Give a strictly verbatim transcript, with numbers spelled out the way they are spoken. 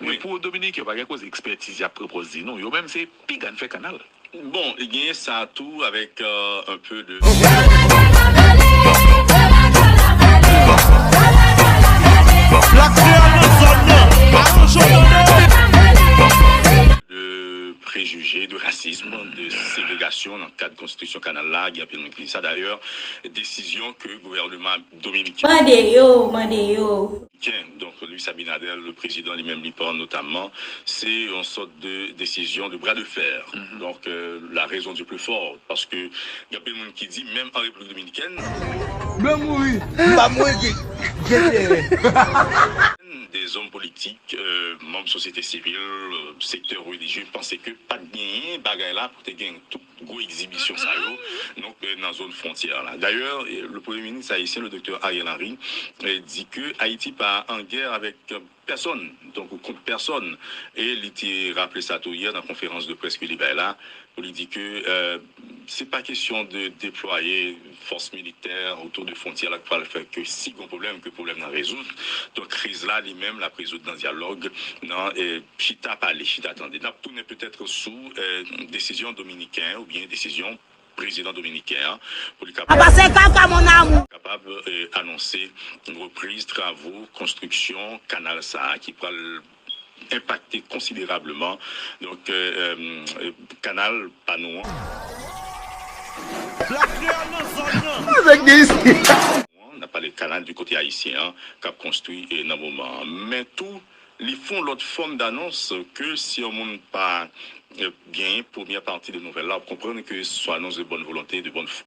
Men pou Dominiken, yo pa gen koze ekspètiz y ap pran pòz di non. Yo menm se piga n fè kanal. Bon, genyen sa tou avèk euh, un peu de... Black Creole nan zòn nan, pa yon jan tande. de préjugés, de racisme, de ségrégation dans le cadre de construction canal là, gen anpil moun ki di sa. D'ailleurs, décision que gouvernement dominicain... Mande yo, mande yo. Donc, Luis Abinader, le président lui-même, li parle notamment, c'est une sorte de décision de bras de fer. Donc, euh, la raison du plus fort, parce que il y a plein de monde qui dit, même en République dominicaine, Mwen mouri, m pa mouri, gen, gen teren. Des hommes politiques, euh, membres société civile, euh, secteur religieux, pensaient que pa t genyen bagay la pou te gen tout gwo egzibisyon sa yo, donk, euh, nan zòn fwontyè la. D'ailleurs, euh, le Premier ministre haïtien, le docteur Ariel Henry, euh, dit que Haïti pas en guerre avec euh, personne, donc ou kont pèsonn. E li te raple sa tou yè nan konferans de près ke li bay la, pou li di ke euh, se pa kesyon de deplwaye fòs militè otou de fwontyè la k pral fè ke si gon pwoblèm, ke pwoblèm nan rezoud. Donk kriz la li menm l ap rezoud nan dyalòg, nan euh, chita pale, chita tande. N ap tounen petèt sou euh, desizyon dominiken oubyen desizyon prezidan dominiken an pou li kapab Apa se kaka mon amour. Kapab euh, anonse repriz travo konstriksyon kanal sa a ki pral enpakte konsiderableman donk euh, euh, kanal pa nou an. Black Creole nan zòn nan. Mwen vek gen isi. N ap pale kanal di kote ayisyen an k ap konstwi euh, nan moman an. Men tou, li fè yon lòt fòm danons ke si yon moun pa euh, genyen premyè pati de nouvèl la, w ap konprann ke se yon anons de bonne volonté, de bonne foi.